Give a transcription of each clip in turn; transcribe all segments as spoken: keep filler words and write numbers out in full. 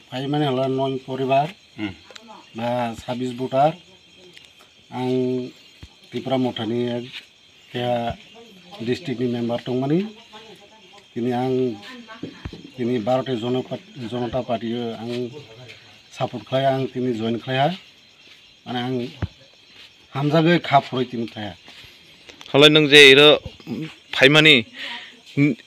Phaimani hwla noi poribar, Hmm. ba sabis voter. Ang Tipra Mothani ek-, keha district ni member tongmani. Tini ang, tini Bharatiya Jona-, Janata Party o ang support khlai, ang tini join khlai ha. Mane ang hamjagwi kha phurwi tini khlai ha. Halai nwng je iro phaimani, n-,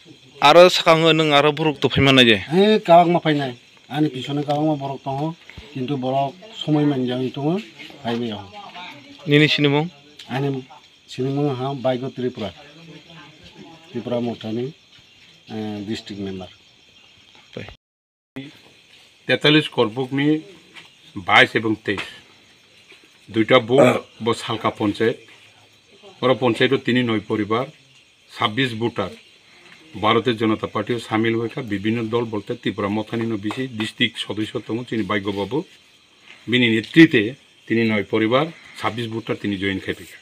aro swkango nwng aro borok to phaimani je? Eh, kwbangma phainai. Ani pisone kwbangma borok tongo, kintu borok somoi manjagwi tongo, phaibai o. Nini sinimung? Ani sinimung ha Baigo Tripura, Tipra Mothani, eh, district member. Bai. Tetalis korbuk ni bais ebong teis. Duita buk bo Salka Ponchayat. Oro Ponchayat o tini noi poribar, sabis voter. Bharatiya Janata Party o samil hoika bibhinno dol bolte Tipra Mothani no bisi district sodosyo tongo chini Baigo Babu. Bini netrite tini noi poribar, sabis voter tini join khai pika.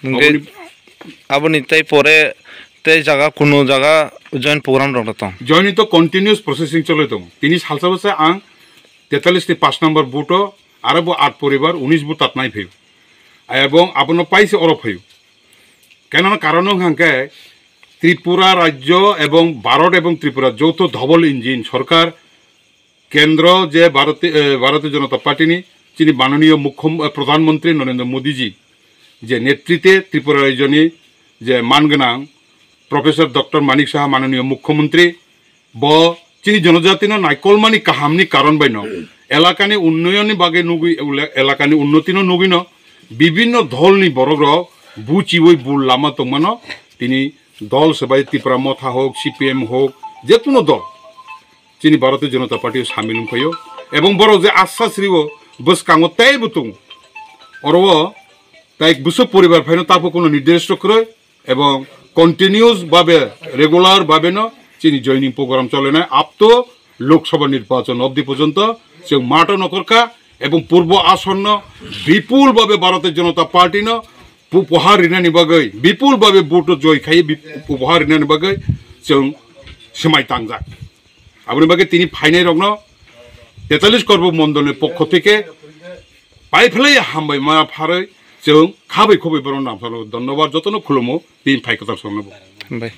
Nwng de Aboni aboni tei pore tei jaga kuno jaga join program rok tong? Join to continuous processing choloi tongo. Tini salsa bwsa ang tetalis ni pash number booth o aro bo at poribar unis booth tatnai phaio. Ebong abono paise oro phaio. Keno karon wng hangke Tripura rajyo ebong Bharat ebong Tripura joto double engine sorkar kendro je Bharati-, eh, Bharatiya Janata Party ni chini mananiyo Mukhyam-, eh, Pradhan Mantri Narendra Modi ji je netrite Tripura rajyo ni je man gwnang Professor Doctor Manik Saha mananiyo Mukhyamantri bo chini jonojatino naikolmani kahamni karon baino elakani unnayonni bagwi nugwi, elakani unnotino nugwino bibinno dholni borokrok buchiwi bul lama tongmano tini dol sebai Tipra Motha hok, C P M hok, je kuno dol. Chini Bharatiya Janata Party o samil wngphaio. Ebong borok je asa sriwo bwskango teibo tongo. Oro o tai bwswk poribar phaino taphuk kuno nirdisto kwrwi ebong continuous babe, regular babe no chini joining program cholenai up to Lok Sabha nirbachon obdi porjonto chwng mato nokorkha ebong purbo asonno bipul babe Bharatiya Janata Party no pu-, upahar rinani bagwi, bipul babe vote o joi khai bi-, upahar rinani bagwi chwng swmai tangjak. Aboni bagwi tini phainai rokno tetalis korbo mondolni pokho theke pai phlai hambai ma pharwi chwng khabai khubai borok namsalo dhonnobad jotono khulumo tini phai kwtal songno bo. Hambai.